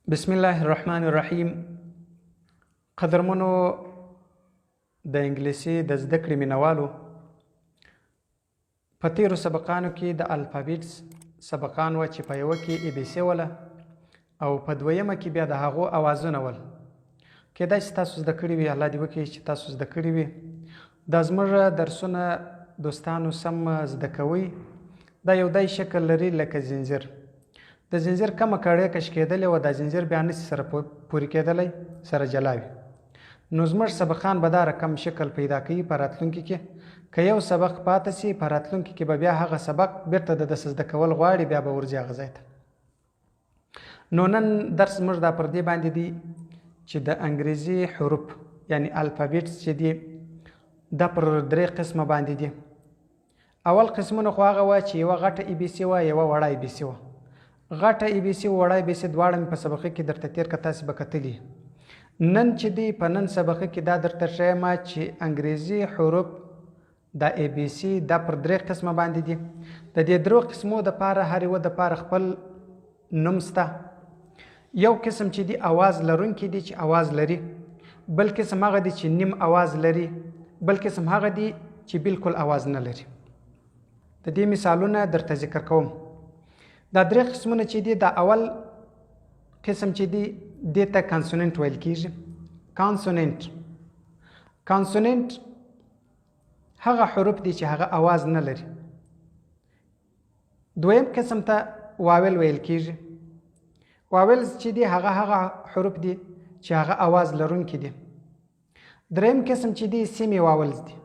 بسم الله الرحمن الرحیم. قدرمنو د انګلیسي د زده کړې مینوالو، په تیرو سبقانو کې د الفابیټس سبقان وه چې په یوه کې ای بي سي وله او په دویمه کې بیا د هغو اوازونه ول. کېدای شي تاسو زده کړي وي، الله دې وکړي چې تاسو زده کړي وي. دا زموږ درسونه دوستانو سم زده کوئ. دا یو دای شکل لري لکه زنځیر. د زنځیر کمه کړۍ که شکېدلې وه، دا زنځیر بیا نشي سره پورې کېدلی، سره جلا وي. نو زموږ سبقان به دا رقم شکل پیدا کوي په راتلونکي کې. که یو سبق پاته سي په راتلونکي کې به بیا هغه سبق بیرته د ده زده کول غواړي، بیا به ورځي هغه ځای ته. نو نن درس زموږ دا پر دې باندې دی چې د انګریزي حروف یعنی الفابیټس چې دي دا پر درې قسمه باندې دي. اول قسمونه خو هغه وه چې یوه غټه ای بي سي وه، یوه وړه ای بي سي وه. غټه ای بي سي او وړه ای بي سي دواړه مې په سبقه کې درته تېر که تاسې به کتلي. نن چې دی په نن سبقه کې دا درته ښیم چې انګریزي حروف دا ای بي سي دا پر درې قسمه باندې دي. د دې درو قسمو دپاره هر یوه دپاره خپل نوم سته. یو قسم چې دی اواز لرونکي دي چې اواز لري، بل قسم هغه دي چې نیم اواز لري، بل قسم هغه دي چې بالکل اواز نه لري. د دې مثالونه درته ذکر کوم. دا درې قسمونه چې دي، دا اول قسم چې دی دې ته کانسوننټ ویل کیږي. کانسوننټ، کانسوننټ هغه حروف دي چې هغه اواز نه لري. دویم قسم ته واول ویل کیږي. واولز چې دي هغه هغه حروف دي چې هغه اواز لرونکي دي. دریم قسم چې دي سیمي واولز دي.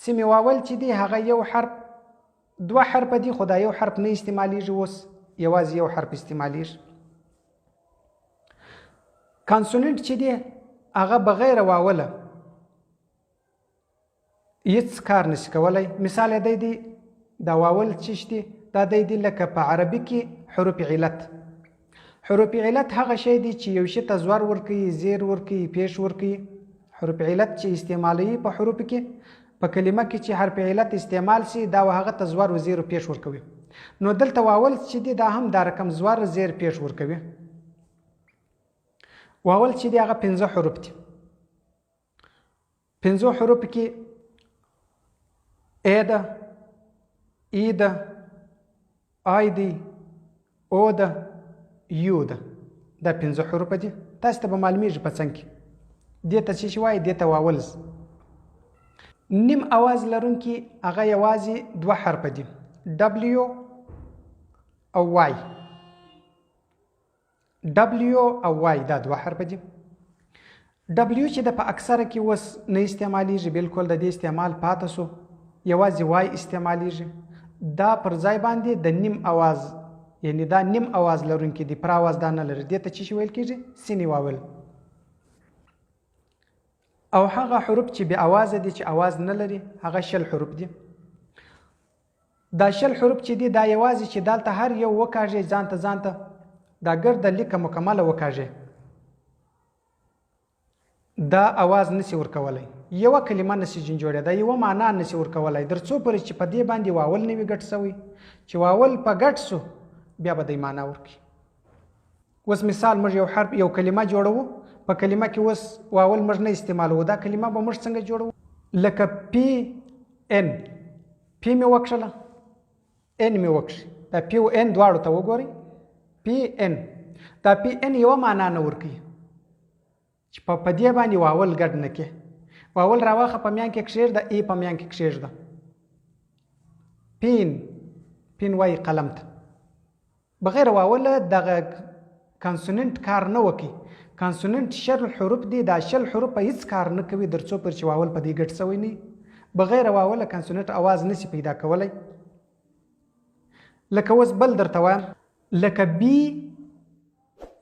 سیمي واول چې دي هغه یو حرف دوه حرف دي، خو دا یو حرف نه استعمالیږي، اوس یوازې یو حرف استعمالیږي. کانسوننټ چې دي هغه بغیر واوله هیڅ کار نشي کولی. مثال یې دی دی دا واول چې دي دا دی دی لکه په عربي کې حروف علت. حروف علت هغه شی دی چې یو شي ته زور ورکوي، زیر ورکوي، پیش ورکوي. حروف علت چې استعمالوي په حروف کې، په کلمه کې چې حرف علت استعمال سي دا هغه ته زور و زیر و پیش ورکوي. نو دلته واول چې دي دا هم دا رقم زور زیر پیش ورکوي. واول چې دي هغه پنځه حروف دي. پنځو حروف کې ای ده، ای ده، آی دی، او ده، یو ده. دا پنځه حروف دي. تاسو ته به معلومیږي په څنګ کې دې ته څه شي وایي، دې ته واولز. نیم اواز لرونکي هغه یوازې دوه حرفه دي، ډبلیو او وای. ډبلیو او وای دا دوه حرفه دي. ډبلیو چې د په اکثره کې اوس نه استعمالیږي، بالکل د دې استعمال پاته سو، یوازې وای استعمالیږي. دا پر ځای باندې د نیم اواز، یعنی دا نیم اواز لرونکي دي، پر اواز دا نه لري. دې ته څه شي ویل کیږي؟ سیني واول. او هغه حروف چې بې اوازه دي، چې اواز نه لري، هغه شل حروف دي. دا شل حروف چې دي دا یوازې چې دلته هر یو وکاږي ځانته ځانته دا ګرده لیکه مکمله وکاږي، دا اواز نسی ورکولی، یوه کلمه نسی جن جوړېدای، یوه معنا نسی ورکولی، در څو پورې چې په دې باندې واول نه وي ګډ سوی. چې واول په ګډ سو بیا به دی معنا ورکوي. اوس مثال موږ یو حرف یو کلمه جوړوو، په کلمه کې اوس واول موږ نه استعمالوو، دا کلمه به موږ څنګه جوړوو؟ لکه پی ان، پی مې وکښله، ان مې وکښي. دا پی او ان دواړو ته وګورئ، پی ان، دا پی ان یوه معنا نه ورکوي چې په دې باندې واول ګډ نه کړي. واول راواخه په میان کې کښېږده، ای په میان کې کښېږده. پین، پین وایي قلم ته. بغیر واوله دغه کانسوننټ کار نه وکړي. کانسوننټ شل حروف دي، دا شل حروف په هیڅ کار نه کوي در څو پورې چې واول په دې ګډ سوی نه وي. بغیر واوله کانسوننټ اواز نسی پیدا کولی. لکه اوس بل درته وایم، لکه بی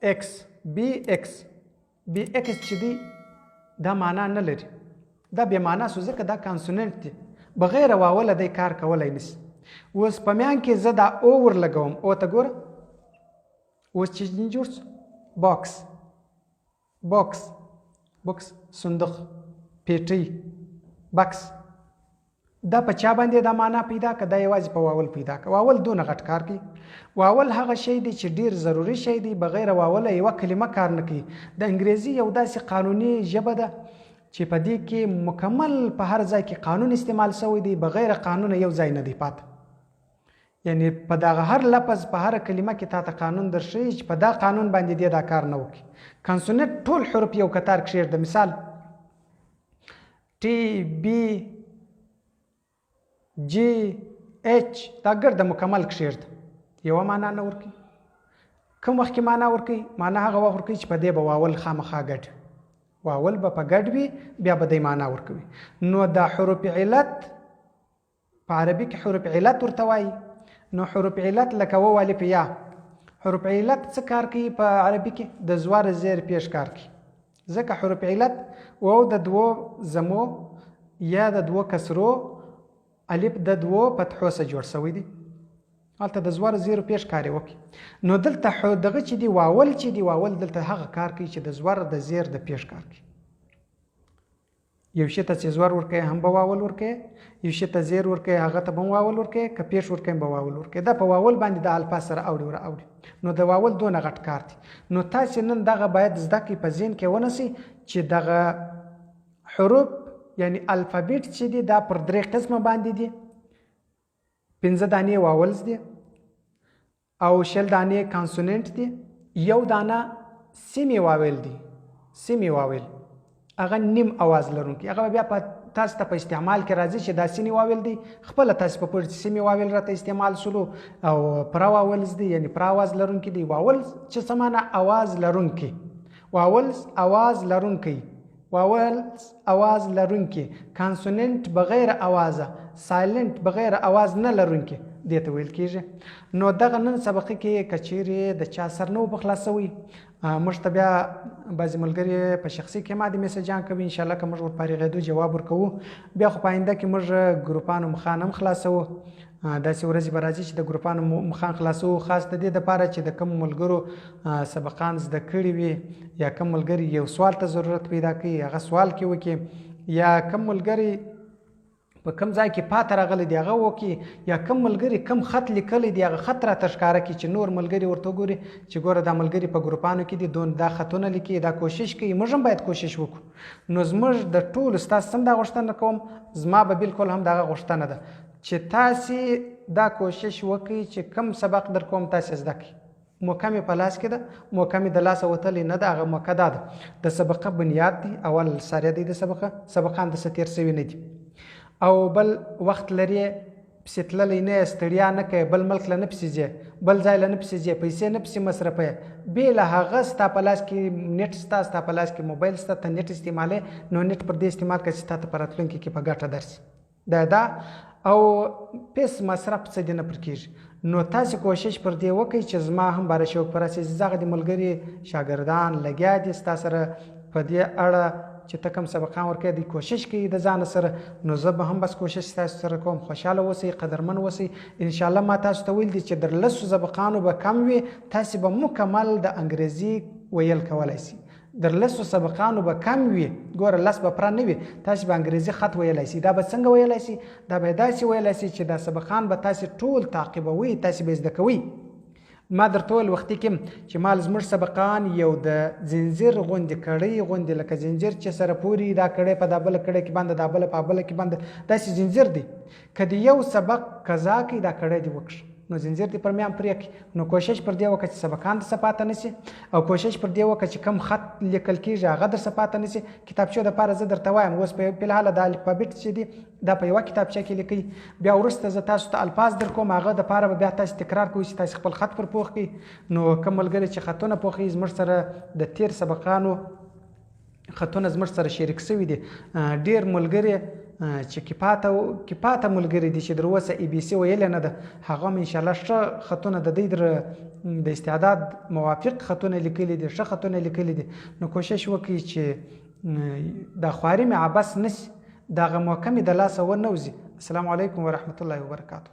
ایکس، بی ایکس، بی ایکس چې دی دا معنا نه لري، دا بې معنا سو ځکه دا کانسوننټ دی، بغیر واوله دی کار کولی نسی. اوس په میان کې زه دا او ورلګوم، او ته ګوره اوس چې جوړ سو، باکس، باکس، بکس، صندوق، پیټۍ، بکس. دا په چا باندې دا معنا پیدا که؟ دا یوازې په واول پیدا که. واول دونه غټ کار کوي. واول هغه شی دی چې ډیر ضروري شی دی، بغیر واوله یوه کلمه کار نه کوي. د انګریزي یو داسې قانوني ژبه ده چې په دې کې مکمل په هر ځای کې قانون استعمال شوی دی، بغیر قانونه یو ځای نه دی پاته. یعنی په دغه هر لفظ په هره کلمه کې تا ته قانون درښیي چې په دا قانون باندې دې دا کار نه وکړي. consonant ټول حروف یو کتار کښېږده، مثال T B G H، دا ګرده مکمل کښېږده، یوه معنا نه ورکوي. کوم وخت کې معنا ورکوي؟ معنا هغه وخت ورکوي چې په دې به vowel خامخا ګډ وي، vowel به په ګډ وي، بیا به دی معنا ورکوي. نو دا حروف علت په عربي کې حروف علت ورته وایي. نو حروف علت لکه و الف یا، حروف علت څه کار کوي په عربي کې؟ د زوار زیر پیش کار کوي، ځکه حروف علت و د دوو زمو یا د دوو کسرو، الف د دوو فتحو څخه جوړ شوی دی، هلته د زوار زیرو پیش کار یې وکړي. نو دلته دغه چې دی vowel چې دی، vowel دلته هغه کار کوي چې د زور د زیر د پیش کار کوي. یو شي ته چې زور ورکوي هم به vowel ورکوي، یو شي ته زیر ورکوي هغه ته به هم vowel ورکوي، که پیش ورکوي هم به vowel ورکوي. دا په vowel باندې د الفاظ سره اوړي ور اوړي. نو د vowel دونه غټ کار دی. نو تاسې نن دغه باید زده کړئ، په ذهن کې ونیسئ چې دغه حروف یعنی alphabet چې دي دا پر درې قسمه باندې دي. 5 دانې vowels دي او 20 دانې consonant دي، یو دانه semi vowel دي. semi vowel هغه نیم اواز لرونکي، هغه بیا په تاسو ته په استعمال کې راځي چې دا semi vowel دی. خپله تاسو په پوه چې semi vowel راته استعمال شولو او پوره vowels دی، یعنی پوره اواز لرونکي دی. vowel چې څه معنا؟ اواز لرونکي. vowels اواز لرونکي، vowels اواز لرونکي، consonant بغیر اوازه، silent بغیر اواز نه لرونکي دې ته ویل کېږي. نو دغه نن سبقه کې که چیرې د چا سر نه و په خلاصوي، موږ ته بیا بعضې ملګري په شخصي کې ما دې میسجان کوي، انشاءالله که موږ ورپارېغېدو جواب ورکوو. بیا خو په آینده کې موږ ګروپانو مخان هم خلاصوو، داسې ورځې به راځي چې د ګروپانو مخان خلاصوو، خاص د دې دپاره چې د کوم ملګرو سبقان زده کړي وي یا کوم ملګري یو سوال ته ضرورت پیدا کوي هغه سوال کې وکړي، یا کوم ملګري په کوم ځای کې پاته راغلی دی هغه وکړي، یا کوم ملګري کوم خط لیکلی دی هغه خط راته ښکاره کړي چې نور ملګري ورته وګوري چې ګوره دا ملګري په ګروپانو کې دي، دون دا خطونه لیکي، دا کوشش کوي. موږ هم باید کوشش وکړو. نو زموږ د ټولو ستاسو هم دا غوښتنه کوم، زما به بالکل هم دغه غوښتنه ده چې تاسې دا کوشش وکړئ چې کوم سبق در کوم تاسې زده کړئ. موقع مې په لاس کې ده، موقع مې د لاسه وتلې نه ده، هغه موقع دا ده د سبقه بنیاد دی، اول سره دی د سبقه، سبقان د څه تېر شوي نه دي، او بل وخت لرې پسې تللی نه یې، ستړیا نه کوې، بل ملک له نه پسې ځې، بل ځای له نه پسې ځې، پیسې نه پسې مصرفوې، بې له هغه ستا په لاس کې نېټ سته، ستا په لاس کې موبایل سته، ته نېټ استعمالوې، نو نېټ پر دې استعمال کړه چې تا ته په راتلونکي کې په ګټه درسي. دا دا او پیس مصرف څه دې نه پر کېږي. نو تاسې کوشش پر دې وکړئ چې زما هم باره شوق پر راسي، زه هغه دې ملګري شاګردان لګیا دي ستا سره په دې اړه چې ته کوم سبقان ورکوې، دوی کوشش کوي د ځانه سره، نو زه به هم بس کوشش ستاسو سره کوم. خوشحاله اوسئ، قدرمن اوسئ. انشاءالله ما تاسو ته ویل دي چې در 10 سبقانو به کم وي، تاسې به مکمل د انګریزي ویل کولی سئ. در 10 سبقانو به کم وي، ګوره 10 به پوره نه وي، تاسې به انګریزي خط ویلی سئ. دا به څنګه ویلی سئ؟ دا به داسې ویلی سئ چې دا سبقان به تاسې ټول تعقیبوئ، تاسې به زده کوئ. ما درته وویل وختي کې چې مال زموږ سبقان یو د زنځیر غوندې کړۍ غوندې، لکه زنځیر چې سره پورې دا کړۍ په دا بله کړۍ کې بنده، دا بله په بله کې بنده، داسې زنځیر دی. که د یو سبق قضا کوي دا کړۍ دې وکړي، نو زنځیر دې پر میان پرې کړي. نو کوشش پر دې وکړه چې سبقان درڅخه پاته نه سي، او کوشش پر دې وکړه چې کوم خط لیکل کېږي هغه درڅخه پاته نه سي. کتابچو دپاره زه درته وایم اوس په فلحاله د الفابیټ چې دي دا په یوه کتابچه کې لیکئ، بیا وروسته زه تاسو ته الفاظ در کوم، هغه دپاره به بیا تاسې تکرار کوئ چې تاسې خپل خط پر پوخ کړئ. نو کوم ملګري چې خطونه پوخوي زموږ سره د تېر سبقانو خطونه زموږ سره شریک سوي دي. ډېر ملګري چې کفاته ملګري دي چې در اوسه ای بي سي ویلې نه ده، هغه هم انشاءالله ښه خطونه د دوی د استعداد موافق خطونه لیکلي دي، ښه خطونه لیکلي دي. نو کوشش وکړئ چې دا خواري مې عبث نه سي، دغه موقع مې د لاسه ونه وځي. السلام علیکم ورحمة الله وبرکاته.